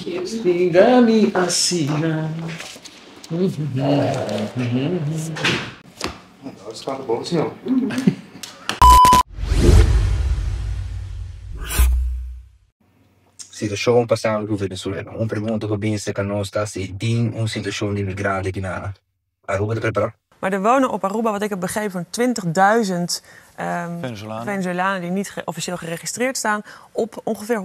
Stinga mi asina. Situashon pasando ku Venezuela. Un pregunta ku bin serka nos ta si tin un situashon di migrante aki na Aruba ta prepará? Maar er wonen op Aruba, wat ik heb begrepen, zo'n 20.000 Venezolanen. Venezolanen die niet officieel geregistreerd staan, op ongeveer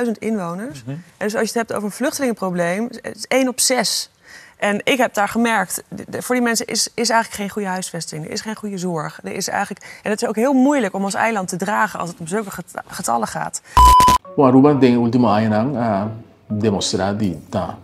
112.000 inwoners. En dus als je het hebt over een vluchtelingenprobleem, het is 1 op 6. En ik heb daar gemerkt, voor die mensen is eigenlijk geen goede huisvesting, er is geen goede zorg. Er is eigenlijk, en het is ook heel moeilijk om als eiland te dragen als het om zulke getallen gaat. Bon, Aruba den ultimo añanan a demostra di ta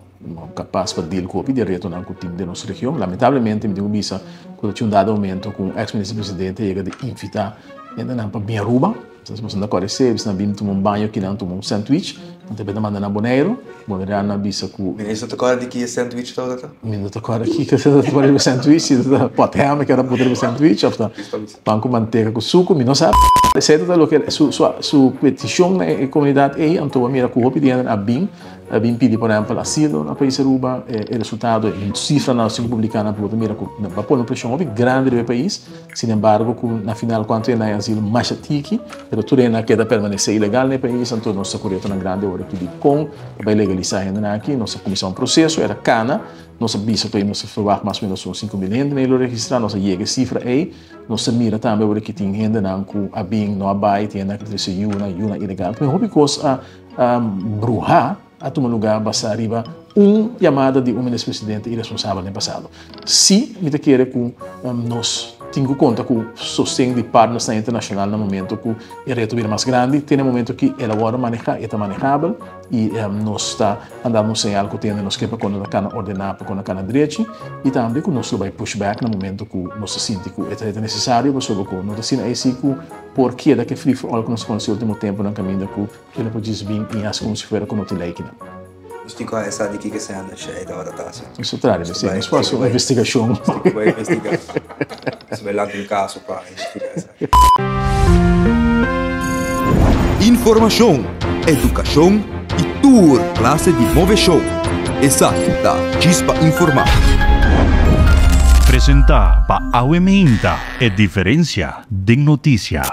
kapas pa deal ku hopi di e retonan ku tin den nos region. Lamentablemente mi tin ku bisa ku ta tin un dado momento ku un ex minister presidente a yega di invita hendenan pa bin Aruba. Entonces boso ta kore se, bisa nan bin tuma un baño aki nan tuma un sandwich, nan ta beta manda nan Boneiru. Boneiru a bisa ku. Minister ta kore di ki e sandwich tabata ta? Mi no ta kore kiko ta pone riba sandwich, si ta pot ham ke ta pone riba sandwich of ta pan ku manteka ku suku, mi no sa. Esei ta loke su su petishon na e komunidat ei, anto bo a mira ku hopi di hende a bin. A bin pidi por ehempel asilo na pais Aruba, e resultado, e cifranan asina publica nan por mira cu a pone un presion hopi grandi riba e pais, sin embargo cu na final cuanto hende a asilo masha tiki, pero tur hende a keda permanece ilegal na e pais, anto nos ta cu retonan grandi awor aki di con ta bay legalisa hendenan aki, nos a cuminsa un proceso, era cana, nos a bisa cu nos a verwacht mas o menos un 5000 hende na e lo registra, nos a yega e cifra ey, nos ta mira tambe awor aki tin hendenan cu a bin no a bay, tin hendenan cu ta trece yunan, yunan ilegal, hopi cos a. Bruhá a tuma lugá basá riba un yamada di un minister-presidente iresponsabel den pasado. Sí, mi ta kere ku nos tin ku konta ku sosten di partnersnan internashonal na momento ku e reto bira mas grandi. Te na e momento ki el a wòrdu manehá, e ta manehabel i nos ta andando un señal ku tende nos ke pa kon ta kana ordená, pa kon ta kana drechi i tambe ku nos lo bai push back na momento ku nos ta sinti ku e ta nesesario pasobra ku no ta asina ei ku Por keda ke free for all ku nos konosé ultimo tempunan kaminda ku kila por djis bin i hasi komo si fuera ku no tin lei kinan. Nos tin ku haña sa di kiko esei anda shei tabata ta hasi. Nos ta traha di nos por hasi un investigashon. Nos tin ku bai investigá. Nos bai lanta un kaso pa investigá esaki. Informashon, edukashon i tur klase di moveshon. Esaki ta Djis pa Informá. Presentá pa Awe Meinta, e diferensia den notisia.